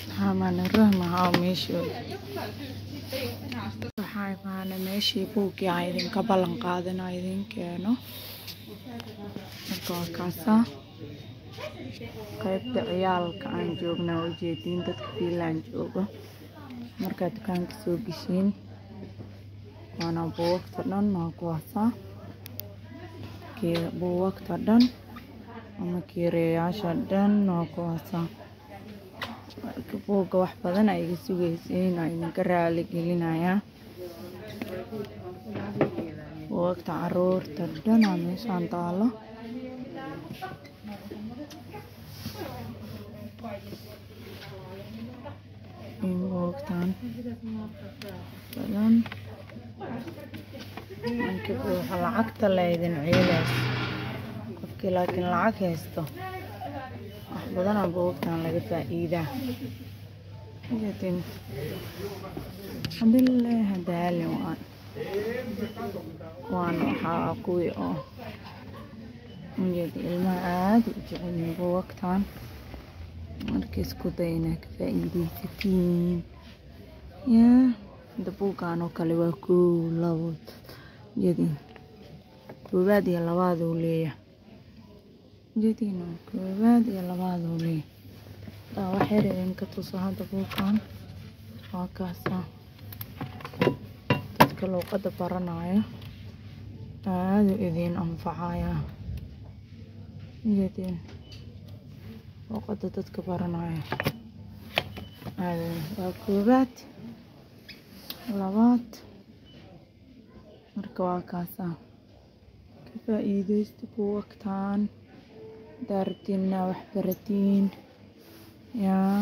Waxaa imaanay Ryhmähau meeshii. Waxaa imaanay meeshii buuggii aan idinka ballan qaaday inaan idin keeno. Marka waa kaasaa. Qaybta ciyaalka aan joognaa ujeediin dadka Finland joogo. Markaad dukaanka soo geshiin waana buugagta dhan waa kuwaasaa. Buugagta dhan ama kiireyaasha dhan waa kuwaasaa. Marka buugga wax badan ay iga sugaysiin aan idinka raali gelinayaa. Buugagta caruurta dhan aa meeshaan taalo. Buugagtan badan. Marka buuxa lacagta la idin ciilayso. Qofkii laakiin lacag haysto wax badan aa buugagtan laga faa'iidaa. Ujeedin. Hadile hadaali waan. Kuwaan waxaa kuwii oo ujeedi ilmaha aad u jecel yihiin buugagtan. Marka isku day inaad ka faa'iidaysatiin. Yaa hada buuggan oo kale waa 1 2 ujeedin. 1 iyo 2 uu leeyahay. Ujeedin 1 iyo 2 uu leeyahay. Taa wax yar idinka tuso hadda buuggan. Waa kaasaa. Dadka luqadda baranaya aad u idin anfacaya. Ujeedin. Luqadda dadka baranaya. Aad waa 1 2. Marka waa kaasaa. Ka faa'iidaysta buugagtan. Hadaa rabtiin inaad wax baratiin. Yaa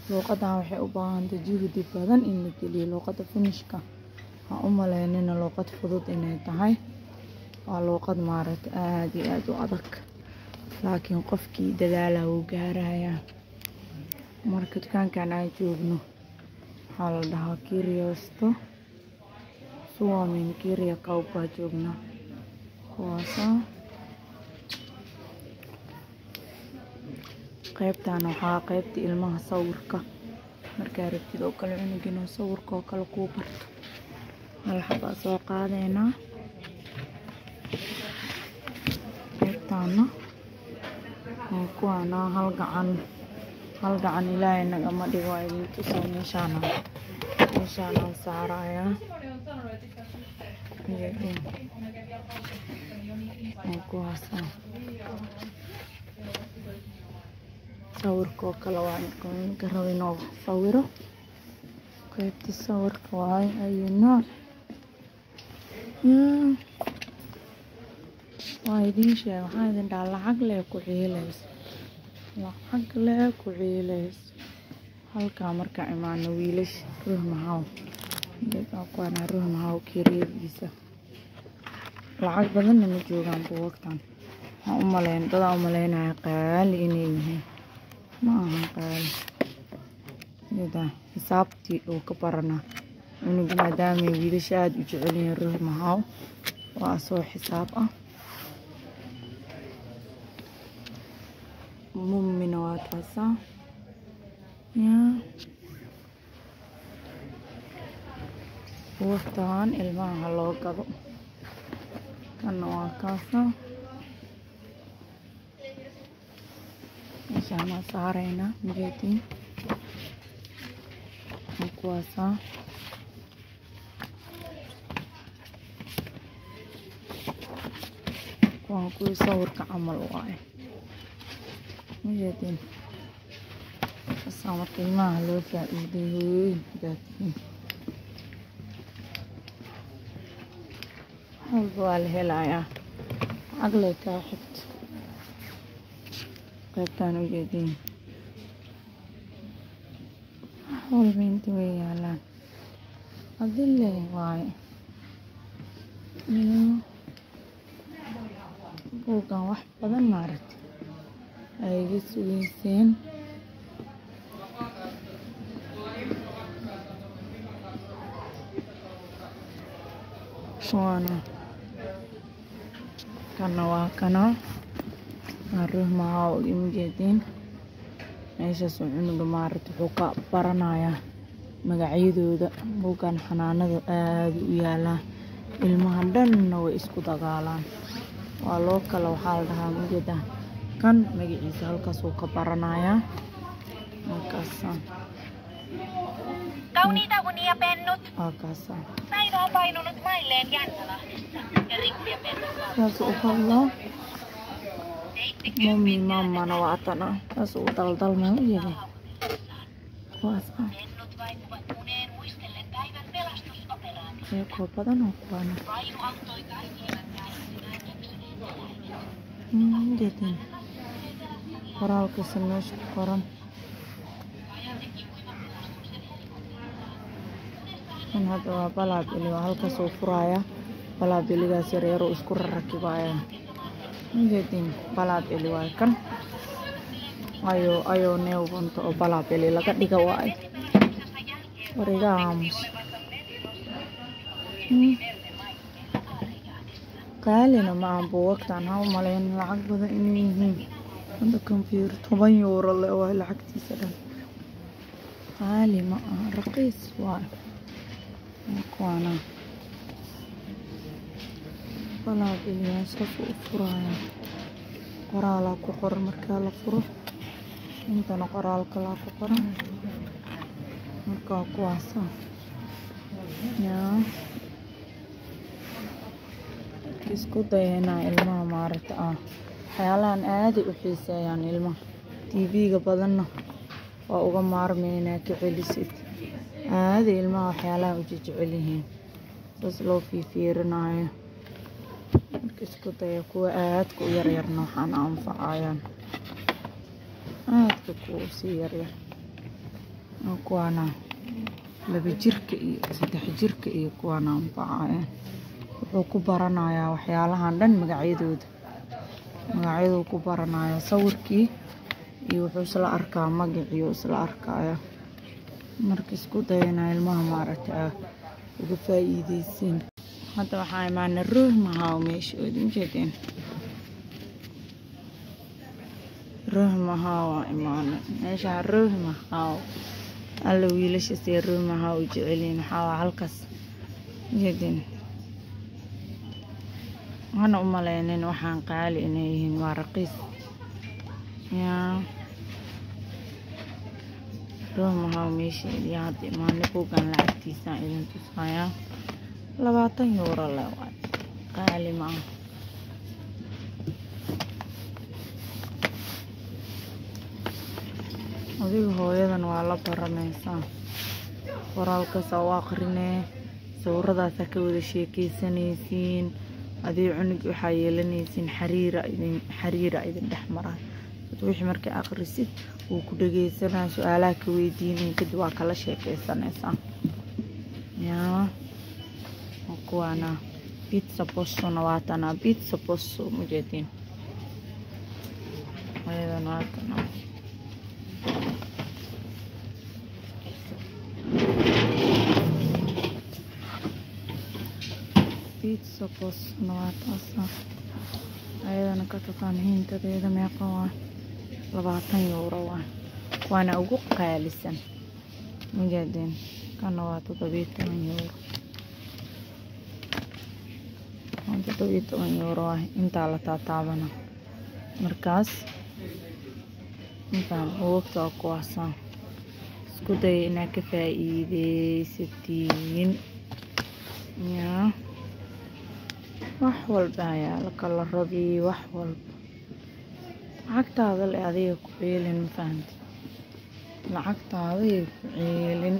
luqaddan waxay u baahan tahay juhdi badan in la geliyo. Luqadda Finishka ha u malaynina luqad fudud inay tahay. Waa luqad maaragtay aad iyo aad u adag. Laakiin qofkii dadaala wuu gaarayaa. Marka dukaankan aan joogno waxaa la dhahaa Kirjasto. Suomen kirjakauppa joognaa. Kuwaasaa. Qaybtan waxaa qaybta ilmaha sawirka. Markaa rabtid oo kale cunug inuu sawirka oo kale kuu barto. Hal xabaa soo qaadeynaa. Qaybtaana waa kuwaana hal gacan Ilaahay nagama dhigo waa idin tusaa meeshaan. Meeshaan aan saarayaa. Waa kuwaasaa. Sawirka oo kale waa ninka rabo inuu sawiro. Qaybta sawirka waaye ayu nooc. Waa idiin sheegay waxaan idin dhahaa lacag lee ku ciilayso. Lacag lee ku ciilayso. Halkaa markaa imaano wiilasha Ryhmähau. Kuwaana Ryhmähau kiriyadiisa. Lacag badanna ma joogaan buugagtan. Waxaan u malayn dadaa u malaynaya qaali inay yihiin. Ma ahan qaali. Iyada xisaabtii uu ka baranaa. Cunuga maadaama wiilasha aad u jecel yihiin Ryhmähau. Waa soo xisaab ah. Mummina waa taasaa. Yaa buugagtan ilmaha ha loo gado. Kana waa kaasaa. Meeshaan aan saaraynaa ujeediin. Waa kuwaasaa. Kuwaan kuwii sawirka camal waaye. Ujeediin. Saasaa marka ilmaha loo faa'iideeyo hooyooyinka hadaad tihiin. Wax walba waa la helayaa. Lacag lee kaa xigto. Qaybtaan ujeediin. Wax walba inta way yaalaan. Adile waaye. Buuggan wax badan maaragtay ay iga sugayseen. Waana kana waa kana. Waa Ryhmähau ujeediin. Meeshaas uu cunuga maaragta wuxuu ka baranayaa magacyadooda. Buuggan xanaanada aad u yaalaa, ilmaha dhanna way isku dagaalaan. Waa loo kala waxaa la dhahaa ujeedaa kan magaciisa halkaas uu ka baranayaa. Halkaas Kauniita unia, pennut. Halkaas Päivä on painunut mailleen Jäntsälahdessa ja Rikki ja pennut saas u hadlaa. Mummi mammana waa tana, saas uu daldalmaa ujeedaa kuwaas ah. Pennut vaipuvat uneen muistellen päivän pelastusoperaatiota. Iyagoo badan oo kuwaana Vainu auttoi kaikkiin kärsimään eksyneet eläimet. Ujeedin qoraalkiisa meesha ku qoran. Kan hadda waa balaabili, waa halkaas uu furaaya balaabiligaas yaryar uu isku rarakibaya. Ujeedin balaabili waay kan ayo ayo neuvonto oo balaabili laga dhiga waay. War iga aamus. Qaalina ma aha buugagtan, ha u malayn lacag badan inay yihiin. Hadda computer 10 euro le waay lacagtiisa dhan. Qaali ma aha, raqiis waay. Kuwaana balaabiliyaashaas uu furaya, qoraalaa ku qoran markaa la furo, intana qoraal kalaa ku qoran. Marka waa kuwaasa yaa isku daya inaa ilmaha maaragta ah waxyaalahan aaday u xiiseeyaan ilmaha. TV-ga badanna waa uga maarmay inaa ka celisid. Aaday ilmaha waxyaalaha u jecel yihiin, saas loo fiifiirinayo. Marka isku daya kuwa aadka u yaryarna waxaana anfacayaan aadka kuwa usii yaryar. Waa kuwaana 2 jirka iyo 3 jirka iyo kuwaana anfacayaan. Wuxuu ku baranayaa waxyaalahan dhan magacyadooda, magacyaduu ku baranayaa sawirkii iyo wuxuu isla arkaa magacii uu isla arkaya. Marka isku daya inaa ilmaha maaragta ah uga faa'iideysiin. Hadda waxaa imaanay Ryhmähau meeshoodi, ujeedeen Ryhmähau aa imaanay meesha Ryhmähau. Alla wiilasha see Ryhmähau u jecelyihiin. Waxaa waa halkaas ujeedeen, waxaana u maleynin waxaan qaali inay yihiin, waa raqiis yaa. Ryhmähau meesheedii hadda imaanay. Buuggan lacagtiisaan idin tusayaa, 20 euro le waay, qaali ma aha. Adiga hooyadan waa la baranaysaa, qoraalkaas aa u aqrinee, sawiradaasa ka wada sheekeysanaysiin. Adiga cunug waxaa yeelanaysiin xariira idin xariira idin dhex maraa. Wixii markay aqrisid wuu ku dhageysanaa, su-aalaha ka weydiinaya, kadib waa kala sheekeysanaysaa. Yaa kuwaana pizza postona waa tanaa, pizza posto mujeediin ayadana waa tanaa. Pizza postona waa taasa ayadana ka taqaan. Hintadeeda meeqa waa? 20 euro waa, waana ugu qaalisan mujeediin. Kana waa 17 euro, waa 17 euro ah. Intaa la taataabana markaas intaan buugta waa kuwaasa. Isku daya inaad ka faa'iideysatiin. Yaa wax walba ayaa la kalaradii, wax walba lacagtaada le adiga ku ciilin, ma fahanti? Lacagtaada yay ku ciilin.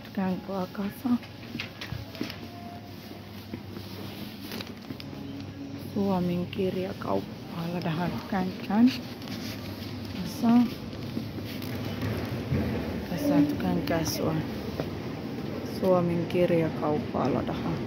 Dukaanka waa kaasa Suomen kirjakauppa la dhahaa dukaankan. Kaasa kaasaa dukaankaas waa Suomen kirjakauppa la dhahaa.